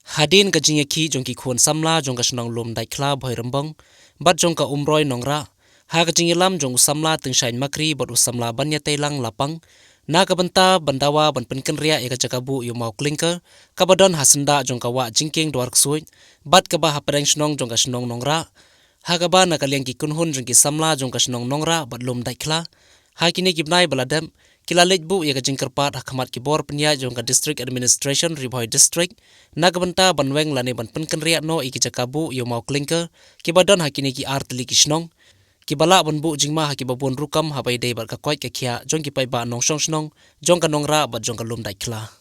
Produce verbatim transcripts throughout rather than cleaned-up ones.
Hadien ka jingïakhih jong ki khun samla jong ka shnong Lumdaitkhla Bhoirymbong bad jong ka Umroi Nongrah, ha ka jingïalam jong u samla Tyngshaiñ Makri bad u samla Banïateilang Lapang, na ka bynta ban dawa ban pynkynriah ïa ka jaka buh ïa u maw clinker kaba don ha syndah jong ka wah Jingkieng Dwarksuid bad kaba ha pdeng shnong jong ka shnong Nongrah, ha kaba na ka liang ki kynhun jong ki samla jong ka shnong Nongrah bad Lumdaitkhla, ha kine ki bnai ba la dep, ki la leit buh ïa ka jingkyrpad ha khmat ki bor pynïaid jong ka District Administration Ri Bhoi District, na ka bynta ban weng lane ban pynkynriah noh ïa ki jaka buh ïa u maw clinker kiba don ha kine ki ar tylli ki shnong, kiba lah ban buh jingma ha kiba bun rukom haba ïadei bad ka koit ka khiah jong ki paidbah nongshong shnong jong ka Nongrah bad jong ka Lumdaitkhla.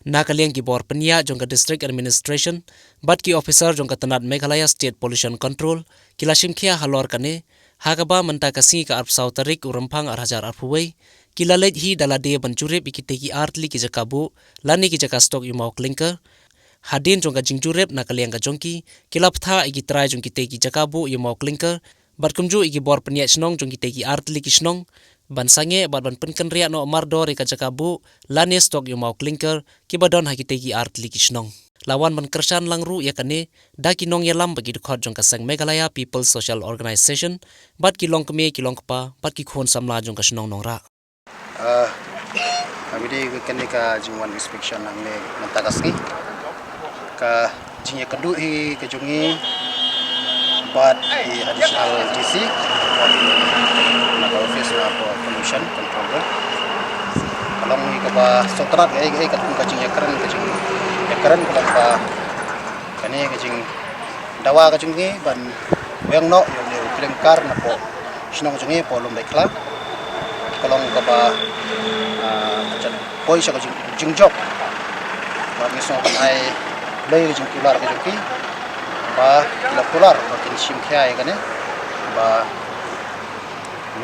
Na ka liang ki bor pynïaid jong ka District Administration bad ki officer jong ka tnat Meghalaya State Pollution Control, ki la shimkhia halor kane, ha kaba mynta ka sngi ka arphew saw tarik u Rymphang ar hajar arphew wei, ki la leit hi da lade ban jurip ïa kitei ki ar tylli ki jaka buh lane ki jaka stock ïa u maw clinker. Hadien jong ka jingjurip na ka liang ka jong ki, ki la bthah ïa ki trai jong kitei ki jaka buh ïa u maw clinker bad kumjuh ïa ki bor pynïaid shnong jong kitei ki ar tylli ki shnong ban sangeh bad ban pynkynriah noh mardor ïa ka jaka buh lane stock ïa u maw clinker kiba don ha kitei ki ar tylli ki shnong. La wan ban kyrshan lang ruh ïa kane da ki nongïalam bad ki dkhot jong ka seng Meghalaya People's Social Organisation bad ki longkmie ki longkpa bad ki khun samla jong ka shnong Nongrah. Ah, kaba ïadei bad kane ka jingwan inspection hangne mynta ka sngi, ka jingïakynduh hi ka jong ngi bad i Additional D C, bad na ka office na ka Pollution Control Board, ka long hi kaba sngewtynnat kaei kaei katkum ka jingïakren, ka jingïakren ka long ba kane ka jingdawa ka jong ngi ban weng noh ïa une u clinker napoh shnong jong ngi hapoh Lumdaitkhla, ka long kaba, ah, ka jan poi sha ka jing, jingjop. Bad ngi sngew ban ai khublei ka jingkular ka jong ki ba ki la kular ba kin shimkhia ïa kane ba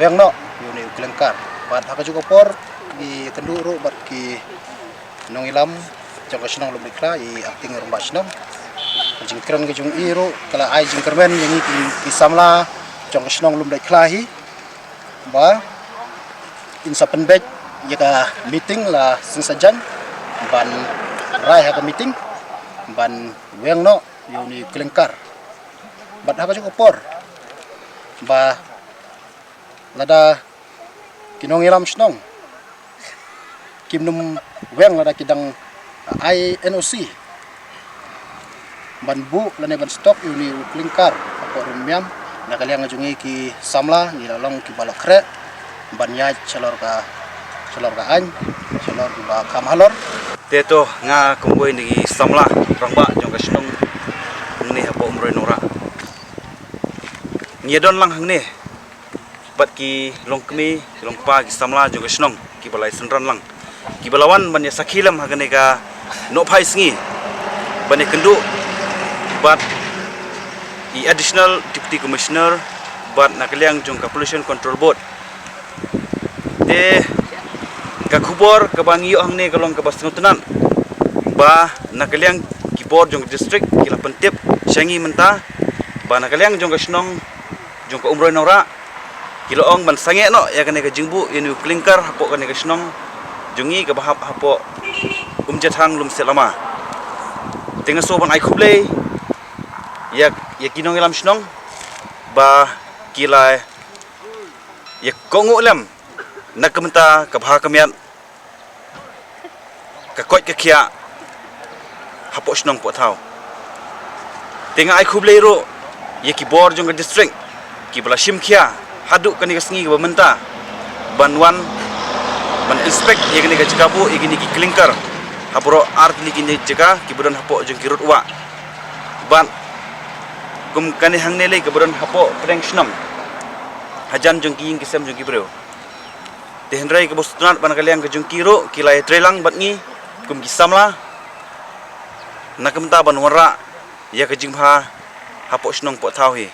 weng noh ïa une u clinker. Bad ha kajuh ka por ngi ïakynduh ruh bad ki nongïalam jong ka shnong Lumdaitkhla, i Acting Rangbah Shnong. Ka jingkren ka jong i ruh ka la ai jingkyrmen ïa ngi ki, ki samla jong ka shnong Lumdaitkhla hi ba in sa pynbeit ïa ka meeting la sngewsajang ban rai ha ka meeting ban weng noh ïa une u clinker. Bad ha kajuh ka por ba lada ki nongïalam shnong kim nym weng lada ki dang ai N O C ban buh lane ban stock ïa une u clinker hapoh Rymmiam, na ka liang ka jong ngi ki samla ngi la long kiba la khreh ban ïaid shalor ka, shalor ka aiñ, shalor kiba kham halor. Te to nga kum uwei na ki samla rangbah jong ka shnong hangne hapoh Umroi Nongrah, ngi ïadon lang hangne bad ki longkmie, ki longkpa, ki samla jong ka shnong kiba la ïasynran lang, kiba la wan ban ïasakhi lem ha kane ka nohphai sngi ban ïakynduh bad i Additional Deputy Commissioner bad na ka liang jong ka Pollution Control Board. Te ka khubor kaba ngi ïoh hangne ka long kaba sngewtynnat ba na ka liang ki bor jong ka district ki la pyntip sha ngi mynta ba na ka liang jong ka shnong jong ka Umroi Nongrah ki la ong ban sangeh noh ïa kane ka jingbuh ïa une u clinker hapoh kane ka shnong jong ngi kaba hap hapoh Umjathang Lumsehlama. Te nga sngew ban ai khublei ïa, ïa ki nongïalam shnong ba ki la ïa kohnguh lem na ka bynta ka bha ka miat, ka koit ka khiah hapoh shnong poh thaw. Te nga ai khublei ruh ïa ki bor jong ka district kiba la shim khia haduh kane ka sngi kaba mynta ban wan ban inspect ïa kane ka jaka buh ïa kine ki clinker ha baroh ar tylli kine ki jaka kiba don hapoh jong ki rud wah. Bad kum kane hangne lei kaba don hapoh pdeng shnong hajan jong ki ïing ki sem jong ki briew. Te hynrei kaba sngewtynnat ba na ka liang ka jong ki ruh ki la ïatrei lang bad ngi kum ki samla na ka bynta ban wanrah ïa ka jingbha hapoh shnong poh thaw hi.